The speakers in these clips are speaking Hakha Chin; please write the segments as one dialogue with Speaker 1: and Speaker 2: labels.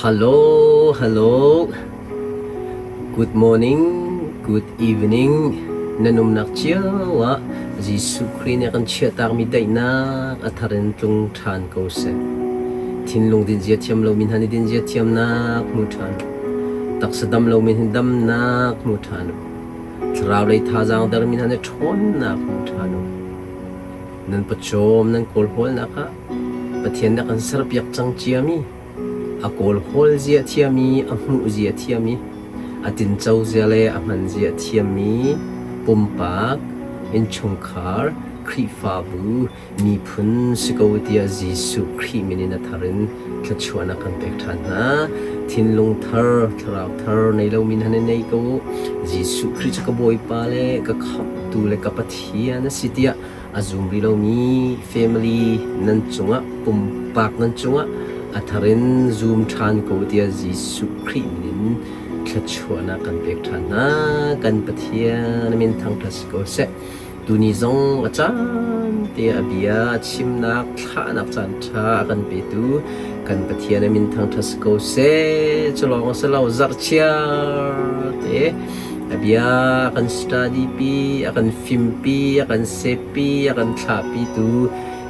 Speaker 1: Hello, hello. Good morning, good evening. Nan umnak cio ah Jesuh Khrih nih a kan chiahtakmi daihnak a thar in tlung ṭhan ko seh. Thinlung dinzia thiam lomi hna nih dinzia thiamnak hmu ṭhan. Taksa dam lomi hna damnak hmu ṭhan u. Thlarau lei thazaang dermi hna nih ṭhawnnak hmu ṭhan u. Nan pawcawm nan kawlhawlnak ah Pathian nih a kan serpiak cang ciami a kawlhawl zia a thiam i a hmuh zia a thiam i a tinco zia le a hman zia a thiammi pumpak, innchungkhar, Khrihfabu, miphun si ko tiah Jesuh Khrih min in a thar in thluachuahnak kan pek ṭhan hna. Thinlung thar, thlarau thar nei lomi hna nih nei ko u. Jesuh Khrih cu ka Bawipa le ka Khamhtu le ka Pathian a si tiah a zum rih lomi family nan cungah pumpak nan cungah a thar in zum ṭhan ko tiah Jesuh Khrih min in thluachuahnak kan pek ṭhan hna. Kan Pathian min thangṭhat si ko seh. Tuni zong a caan te a bia chimnak thlahnak caan ṭha a kan petu kan Pathian a min thangṭhat si ko seh. Cu lawng a si lo zarhchiar te A bia a kan study pi, a kan fimpi, a kan sepi, a kan thlahpitu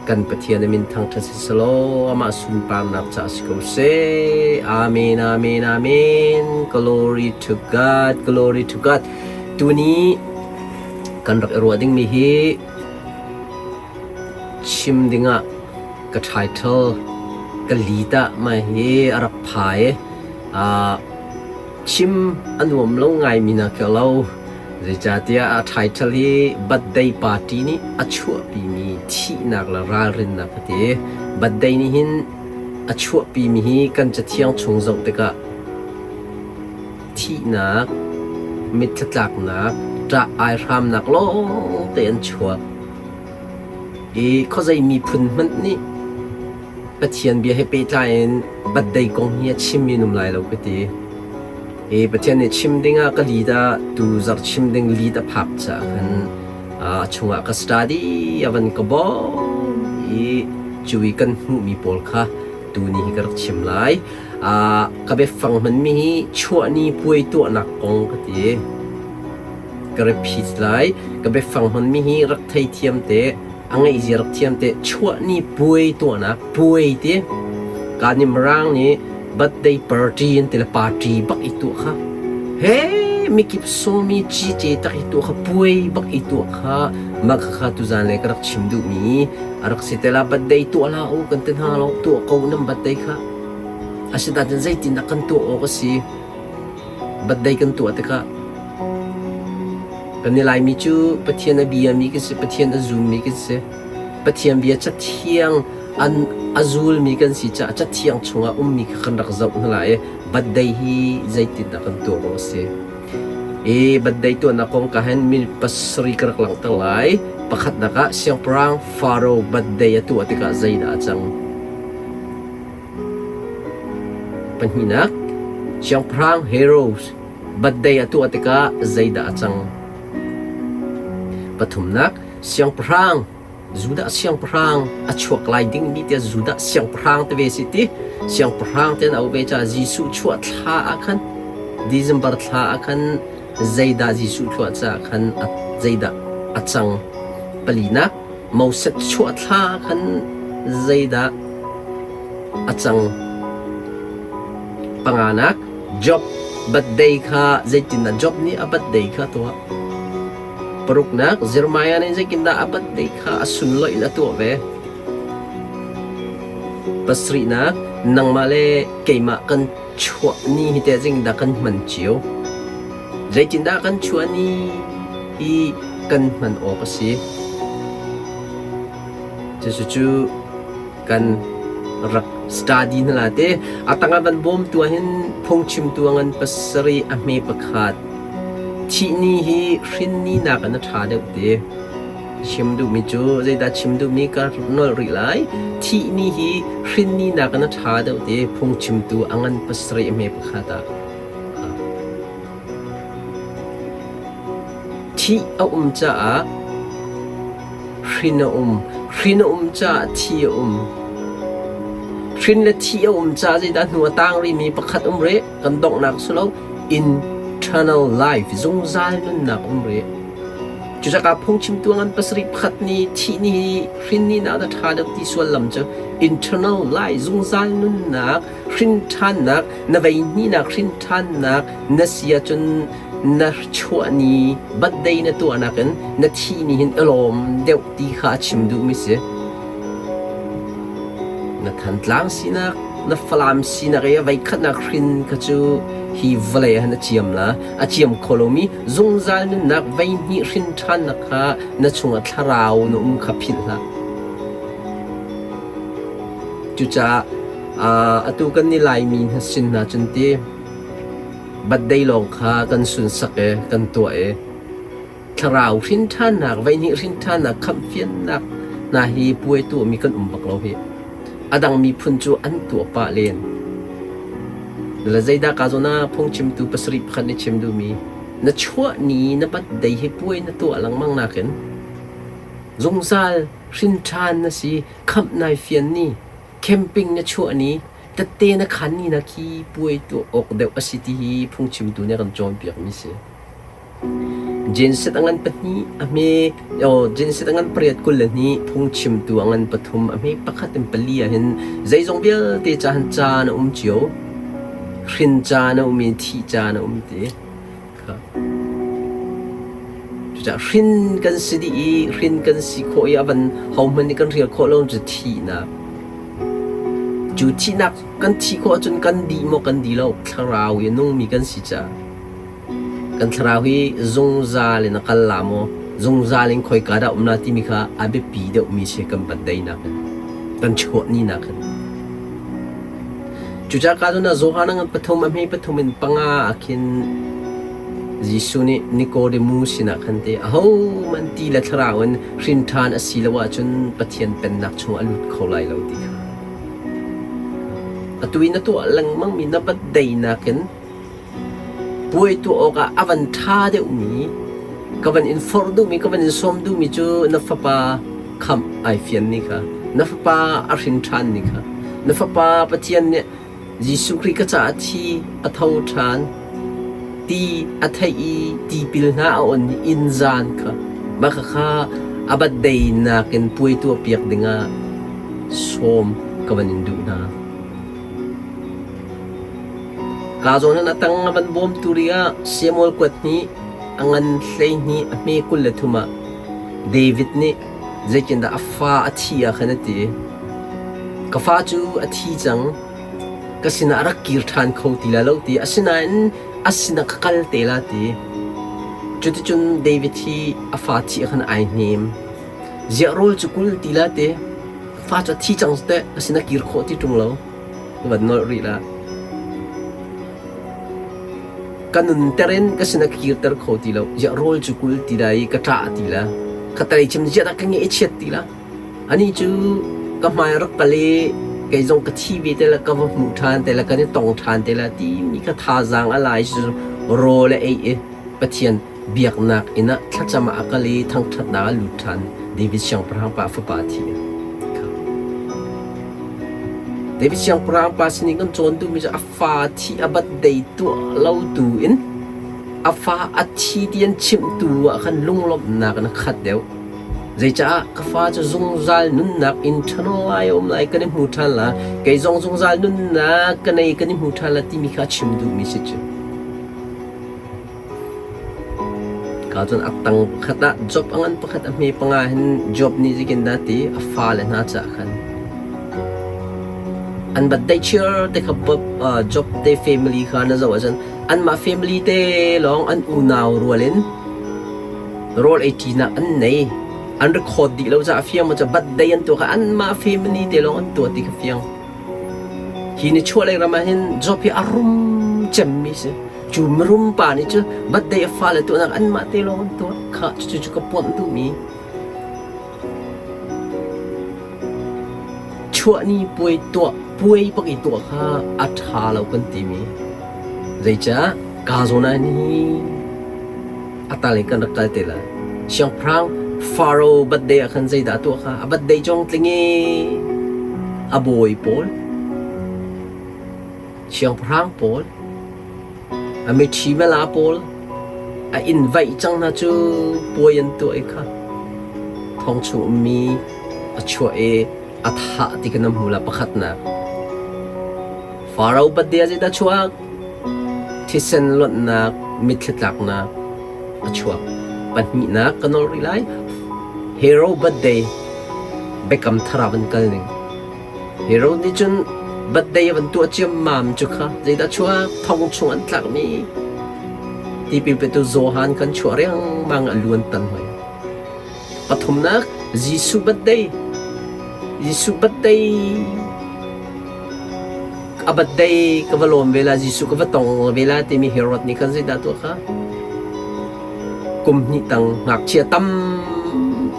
Speaker 1: kan Pathian a min thangṭhat si selaw amah sunparnak caah si ko seh. Amen, amen, amen. Glory to God, glory to God. Tuni kan rak i ruah dingmi hi chim dingah ka title ka lead ah mah hi a rak phai. Uh, Chim a nuam lo ngaimi na ka lo. Zeicahtiah a title hi Birthday Party nih a chuahpimi thihnak le ralrinnak a ti. Birthday nih hin a chuahpimi hi kan cathiang chung zoh tikah thihnak, mitthla-tlaknak, ṭah aihramnak lawngte an chuak. I khuazei miphun hmanh nih Pathian bia he pehtlai in birthday kong hi a chimmi an um lai lo ka ti. I Pathian nih chim dingah ka lead ah tu zarh chim ding lead a phak caah khan a chungah ka study a van ka bawm i cu i kan hmuhmi pawl kha tuni hi ka rak chim lai. Ka biafang hmanmi hi chuahni puai tuahnak kong ka ti. Ka repeat lai. Ka biafang hmanmi hi rak theithiam te. A ngeihzia rak thiam te chuahni puai tuahnak puai ti ka nih Mirang nih birthday party an ti le party bak i tuah kha he mikip sawmi cice tak i tuah kha puai bak i tuah kha mah kha tuzan le ka rak chim duhmi a rak si te la birthday tuah la u kan ti hna lo tuah ko nam birthday kha asinain zeitindah kan tuah awk a si Birthday kan tuah tikah kan i Laimi cu Pathian a biami kan si, Pathian a zummi kan si. Pathian bia cathiang an a zulmi kan si caah cathiang chungah ummi kha kan rak zoh hna lai i birthday hi zeitindah kan tuah awk a si. I birthday tuahnak kong ka hin minute pasarih ka rak langhter lai. Pakhatnak ah Siangpahrang Pharaoh birthday a tuah tikah zeidah a cang? Pahnihnak, Siangpahrang Herod birthday a tuah tikah zeidah a cang? Pathumnak, Siangpahrang Judah siangpahrang a chuak lai dingmi tiah Judah siangpahrang te ve si ti siangpahrang te an auh ve caah Jesuh chuah thla ah khan December thla ah khan zeidah Jesuh chuah caah khan zeidah a cang? Palinak, Moses chuah thla khan zeidah a cang? Panganak, Job birthday kha zeitindah Job nih a birthday kha a tuah? Paruknak, Jeremiah nih zeitindah a birthday kha a sunlawih in a tuah ve? Pasarihnak, nangmah le keimah kan chuah ni hi teh zeitindah kan hman cio? Zeitindah kan chuah ni hi kan hman awk a si? Cucu kan rak study hna la te. A tangah van bawmtu ah hin phungchimtu a ngan pasarih a hme pakhat. Thih ni hi hrin ni nakin a ṭha deuh te. Chim duhmi cu zeidah chim duhmi ka nolh rih lai. Thih ni hi hrin ni nakin a ṭha deuh te phungchimtu a ngan pasarih a hme pakhat ah. Thih a um caah hrin a um. Hrin a um caah thi a um. Hrin le thih a um caah zeidah hnu a tang rihmi pakhat um rih kan donghnak si lo internal life zungzal nunnak um rih. Cucaah phungchimtu ngan pasarih pakhat nih thih ni hi hrin ni nak a ṭha deuh ti suallam cu internal life zungzal nunnak hrin ṭhannak na vei hnihnak hrin ṭhannak na si ahcun na chuah ni birthday na tuahnak in na thih ni hin i lawm deuh ti kha a chim duhmi si. Na Thantlang sinak, na Falam sinak i voikhatnak hrin kha cu hi vawlei ah hin a ciam la. A ciam kho lomi zungzal nunnak voihnih hrin ṭhannak kha na chungah thlarau na um kha philh hlah. Cucaah atu kan i Laimi hna sin hna cun ti birthday lawng kha kan sunsak i kan tuah i Thlarau hrinṭhannak, voihnih hrinṭhannak, khamhfiannak hna hi puai tuahmi kan um bak lo hih. A dang miphun cu an tuah pah len. Le zeidah ka zawn ah phungchimtu pasarih pakhat nih chim duhmi, na chuah ni na birthday hi puai na tuah lengmang nakin zungzal hrinṭhan na si, khamh nai fian ni, camping na chuah ni, tette na khan ni na khi puai tuah awk deuh a si ti hi phungchimtu nih a kan cawnpiakmi si. Genset a ngan pahnih a hme genset a ngan pariat 22 phungchimtu a ngan pathum a hme pakhat in pali ahhin zeizong vialte caan caan a um cio. Hrin caan a um i thih caan a um ti kha. Cucaah hrin kan si dih i hrin kan si khawh i a van hohmanh nih kan hrial khawh lo cu thihnak. Cu thihnak kan thih khawh ahcun kan dih maw kan dih lo thlarau i a nungmi kan si caah. Kan thlarau hi zungzal in a kal la maw, zungzal in khoika dah um la timi kha a biapi deuhmi si kan birthday-nak in, kan chuahninak in. Cucaah ka cun ah Johan a ngan pathum, a hme pathum in panga ah khin Jesuh nih Nicodemus sinah khan te ahohmanh ti le thlarau in hrin ṭhan a si lo ahcun Pathian pennak chungah a lut kho lai lo ti kha. Atu i na tuah lengmangmi na birthday-nak in Puai tuah awkah a van ṭha deuhmi, ka van in forh duhmi, ka van in sawm duhmi cu na fapa khamh ai fian ni kha, na fapa a hrin ṭhan ni kha, na fapa Pathian nih Jesuh Khrih ka caah a thi, a tho ṭhan, ti a theih i tipil hna a on i inn zan kha, mah khakha a birthday nakin puai tuahpiak dingah sawm ka van in duh hna. Kaa zawn in a tang a van bawmtu ri ah Samuel kuat hnih, a ngan 12, a hme 23 ah David nih zeitindah a fa a thi ah khan a ti. Ka fa cu a thi cang, ka sinah a rak kir ṭhan kho ti lai lo ti. Asinain a sinah ka kal te la ti. Cuticun David hi a fa thi ah khan ai hnem. Ziah rawl cu kul ti la ti. Fa cu a thi cang teh, a sinah kir khawh ti ṭung lo. Van nolh rih lah. Ka nunter in ka sin a kirter kho ti lo. Ziah rawl cu kul ti la i ka ṭah ti la. Khatalei chim ziah dah ka nge i chiat ti la. Anih cu ka hmai rak kal i kei zong ka thi ve te la ka va hmuh ṭhan te la kan i tong ṭhan te la timi ka thazaang a lai cu rawl a ei i Pathian biaknak inn ah thlacam ah a kal i thangṭhatnak ah lut ṭhan. David siangpahrang pa fapa a thi. David siangpahrang pa sinin kan cawn duhmi cu a fa thi a birthday tuah lo tu in a fa a thi ti an chimhtu ah khan lunglawmhnak in a khat deuh. Zeicah ka fa cu zungzal nunnak in ṭhano ai a um lai kan i hmu ṭhan la, kei zong zungzal nunnak ka nei kan i hmu ṭhan la timi kha a chim duhmi si cu. Ka cun a tang pakhat ah Job a ngan pakhat a hme panga hin Job nih zeitindah ti a fale hna caah khan an birthday cheer te kha Job te family kha na zoh ahcun anmah family te lawng an unau rual in rawl ei ṭinak an nei. An record dih lo caah fiang maw ca birthday an tuah kha anmah family te lawng an tuah ti kha fiang. Hi nichuahlei ram ah hin Job hi a rum cemmi si. Cu mirum pa nih cu birthday a fale tuahnak anmah te lawng an tuah. Khah cucu cu ka puamh duhmi. Chuahni puai tuah puai bak i tuah kha a ṭha lo kan timi. Zeicah ka zawn ah hi a tal in kan rak kal te lai. Siangpahrang Faro birthday ah khan zeidah a tuah kha? A birthday cong tling i a bawi pawl. Siangpahrang pawl, a miṭhi mala pawl a invite cang hna cu puai an tuah i kha thong chung ummi a chuah i a thah ti kha na hmu la pakhatnak. Faro birthday ah zeidah chuak? Thisen luanhnak, mitthli tlaknak a chuak. Pahnihnak ka nawl rih lai. Hero birthday biakam thar ah van kal ning. Hero nih cun birthday a van tuah ciammam cu kha zeidah chuak? Thong chung an tlakmi tipil petu Johan kan chuah riangmang a luan tan hoi. Pathumnak, Jesuh birthday. Jesuh birthday a birthday ka va lawm ve la, Jesuh ka va tong ve la timi Herod nih khan zeidah tuah kha? Kum hnih tang ngakchia tam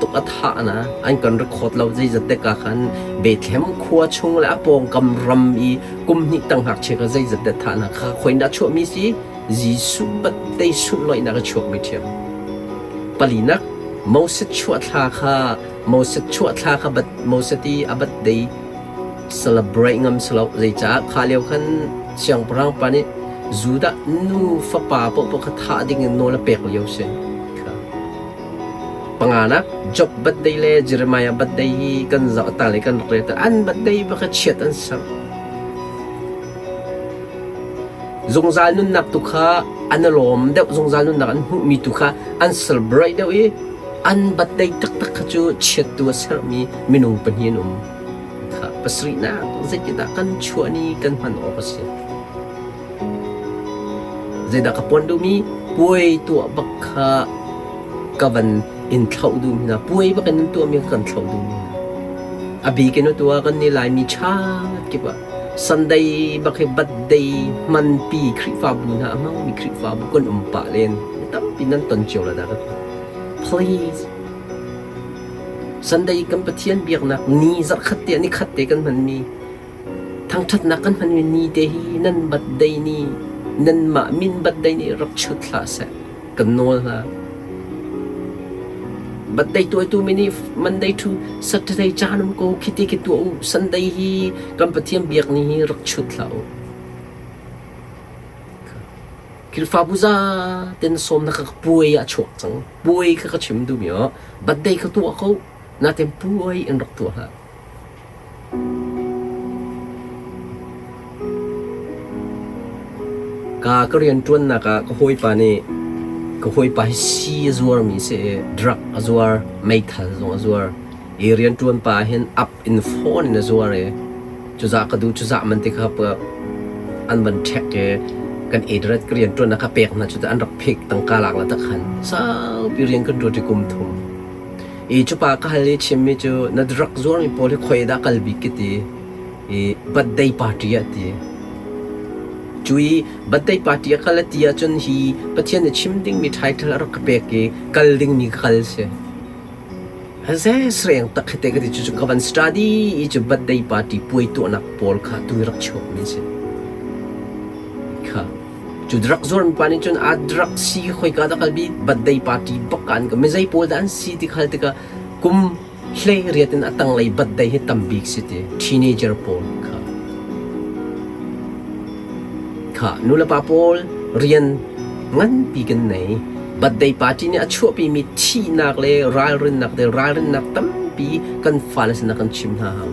Speaker 1: tuk a thah na an kan record lo zeizat te ka khan Bethlehem khua chung le a pawngkam ram i kum hnih tang ngakchia kha zeizat te thah na kha khoin dah chuahmi si? Jesuh birthday sunlawihnak a chuakmi ṭhiam. Palinak, Moses chuah thla kha Moses chuah thla kha bat Moses i a birthday celebrate ngam si lo. Zeicah kha lio khan siangpahrang pa nih Judah nu fapa paohpaoh kha thah ding in nawl a pek lio si. Kha. Panganak, Job birthday le Jeremiah birthday hi kan zoh ta le kan rak rel ta. An birthday va kha chiat an ser. Zungzal nunnak tu kha an i lawm deuh, zungzal nunnak an hmuhmi tu kha an celebrate deuh i an birthday taktak kha cu chiattu a sermi minung pahnih an um. Kha pasarihnak zeitindah kan chuah ni kan hman awk a si. Zeidah ka puan duhmi puai tuah bak kha ka van in thlauh duhmi hna puai bak in nan tuahmi kha kan thlauh duhmi hna. A bik in atu ah kan nih Laimi chat kip ah Sunday bak hi birthday hmanpi Khrihfabu hna a hmangmi Khrihfabu kan um pah len. Tampi nan ton cio la dah ka ti. Please. Sunday kan Pathian biaknak ni zarhkhat te ni khat te kan hmanmi thangthatnak kan hmanmi ni te hi nan birthday ni nanmah min birthday ni rak chut hlah seh. Kan nawl hna. Birthday tuaitu mi nih Monday to Saturday caan um ko khiti khi tuah u. Sunday hi kan Pathian biak ni hi rak chut hlah u. Khrihfabu za ten sawmnak ka puai ah chuak cang. Puai kha ka chim duhmi oh. Birthday kha tuah ko. Natin puai in rak tuah hlah. Ka ka rianṭuannak ah ka hawipa nih ka hawipa hi sii a zuarmi si i drug a zuar, meithal zong a zuar. I rianṭuan pa ah hin up in phone in a zuar i cuzah ka duh cuzah man ti kha an van ṭhek i kan address ka rianṭuannak kha pek hna cu an rak phik tangka lak la tak khan saupi rian kan ṭuan ṭi kum thum. I cupa ka hal i chimmi cu na drug zuarmi pawl hi khoi dah kal bik ka ti i birthday party ah ti. Cu i birthday party a kal a ti ahcun hi Pathian nih chim dingmi title a rak ka pek i kal dingmi ka kal si. Haze sreng tak hi te ka ti cu ka van study i cu birthday party puai tuahnak pawl kha tu rak chuakmi si. Kha. Cu drug zuarmi pa nih cun a drug si khoika dah kalbi birthday party bak an ka mizei pawl dah an si ti khal tikah kum hlei riat in a tanglei birthday hi tam bik si ti teenager pawl kha kha nulepa pawl rian nganpi kan nei birthday party nih a chuahpimi thihnak le ralrinnak le ralrinnak tampi kan fale sinah kan chim hna hau.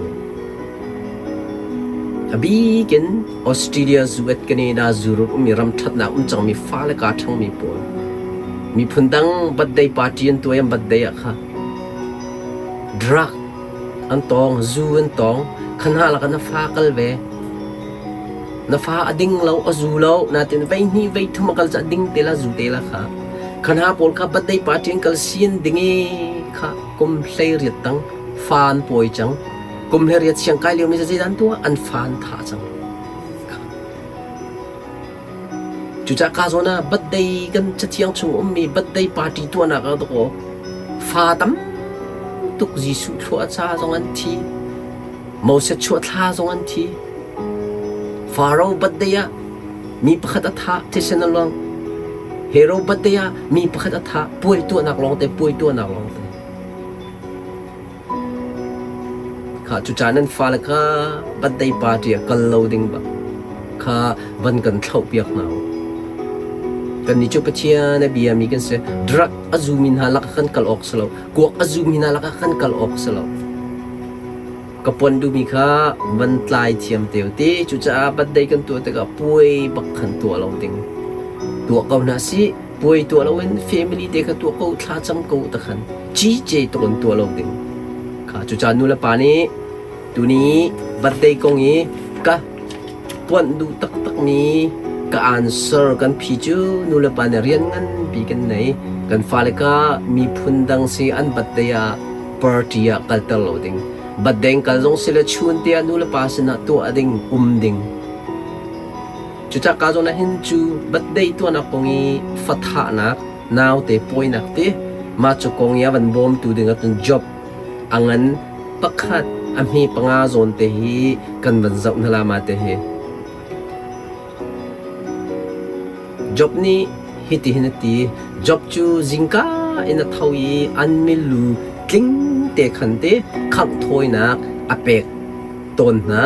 Speaker 1: A bik in Australia, US, Canada, Europe ummi ram ṭhatnak um cangmi fale kaa ṭhangmi pawl miphun dang birthday party an tuah i an birthday ah kha drug an tawng, zu an tawng, kha hna lakah na fa kal ve. Na fa a ding lo, a zu lo, natin vei hnih vei thum a kal cu a ding te la, zu te la kha. Kha hna pawl kha birthday party an kal si an ding i kha kum 18 tang fa an pawi cang. Kum he riat siang kai liomi zeidah an tuah? An fa an thah cang. Cucaah ka zawn ah birthday kan cathiang chung ummi birthday party tuahnak ah dawkaw fa tam tuk Jesuh thlua ca zong an thi. Moses chuah thla zong an thi. Pharaoh birthday ah mi pakhat a thah thisen a luang. Hero birthday ah mi pakhat a thah puai tuahnak lawngte puai tuahnak lawngte. Khah cucaah nan fale kha birthday party ah kal lo ding bak. kha van kan thlauhpiak hna u. Kannih cu Pathian a biami kan si. Drug a zumi hna lakah kan kal awk si lo. Kuak a zumi hna lakah kan kal awk si lo. Ka pon duhmi kha van tlai thiam te u ti. Cucaah birthday kan tuah tikah puai bak khan tuah lo ding. Tuah ko hna sih. Puai tuah loin family te kha tuah ko, thla cam ko ta khan cice tuk in tuah lo ding. Kha cucaah nu le pa nih tuni birthday kong i ka puanh duh taktakmi ka answer kan phi cu nu le pa nih rian nganpi kan nei. Kan fale kha miphun dang si an birthday ah party ah kalter lo ding. Birthday kal zong si le chun te ah nu le pa sinah tuah ding, um ding. Cucah ka zawn ah hin cu birthday tuahnak kong i fathahnak, naute pawinak ti mah cu kong i a van bawmtu ding ahcun job a ngan pakhat a hme panga zawn te hi kan van zoh hna la ma te hi. Job nih hitihin a ti, Job cu zingka in a tho i an milu tling te khan te khangh thawinak a pek tawn hna.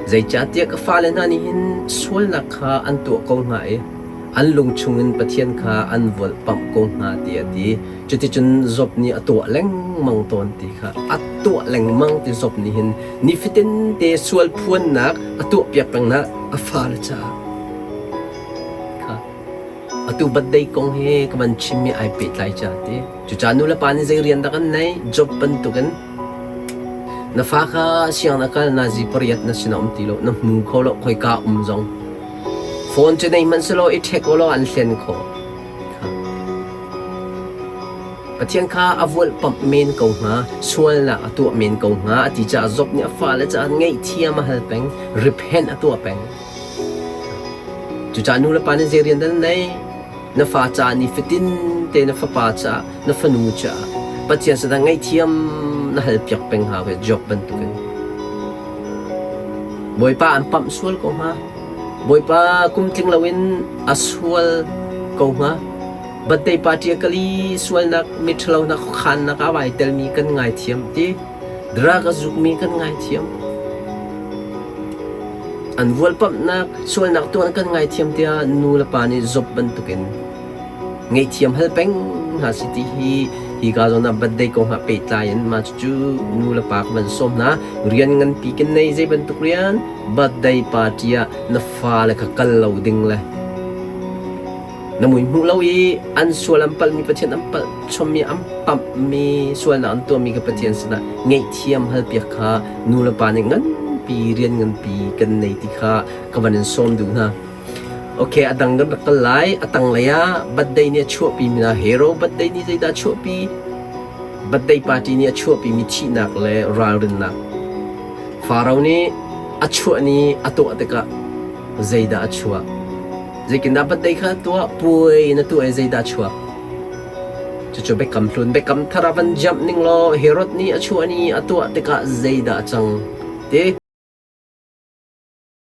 Speaker 1: Zeicahtiah ka fale hna nih hin sualnak kha an tuah ko hnga i an lung chungin Pathian kha an volhpamh ko hnga tiah a ti. Cuticun Job nih a tuah lengmang tawn ti kha a tuah lengmang ti Job nih hin nifatin te sual phuannak a tuahpiak peng hna a fale caah. Kha atu birthday kong hi ka van chimmi ai pehtlai ca ti. Cucaah nu le pa nih zei rian dah kan neih? Job bantukin na fa kha sianginn a kal nazi pariat na sinah um ti lo, na hmu kho lo, khoika um zong. Phone cu nei hmanh selaw i ṭhek ulaw an hlen khawh. Pathian kha a volhpamh men ko hnga, sualnak a tuah men ko hnga a ti caah Job nih a fale caah ngaihthiam a hal peng, repent a tuah peng. Cucaah nu le pa nih zei rian dah nan neih? Na fa caah nifatin te na fapa caah, na fanu caah Pathian sinah ngaihthiam na halpiak peng hnga ve Job bantukin. Bawipa an pamh sual ko hnga. Bawipa kum tling loin a sual ko hnga. Birthday party a kali sualnak miṭhalonak khuakhannak ah vai telmi kan ngaithiam ti. Drug a zukmi kan ngaithiam. An vualpamhnak sualnak tuan kan ngaithiam tiah nu le pa nih Job bantukin ngaihthiam hal peng hna si ti hi hika zawn ah birthday kong ah pehtlai in mah cucu nu le pa ka van sawm hna. Rian nganpi kan nei zei bantuk rian birthday party ah na fale kha kal lo ding le Na mui hmuh lo i an sual an palhmi Pathian an palh chommi an pamhmi sualnak an tuahmi kha Pathian sinah ngaihthiam halpiak kha nu le pa nih nganpi rian nganpi kan nei ti kha ka van in sawm duh hna. Okay, a dang kan rak kal lai. A tanglei ah birthday nih a chuahpi mi hna hero birthday nih zeidah a chuahpi? Birthday party nih a chuahpi mi thihnak le ralrinnak. Faro nih a chuah ni a tuah tikah zeidah a chuah? Zeitindah birthday kha tuah puai na tuah i zeidah a chuak? Cucu biakam hlun biakam thar ah van jump ning law Herod nih a chuah ni a tuah tikah zeidah a cang? Ti.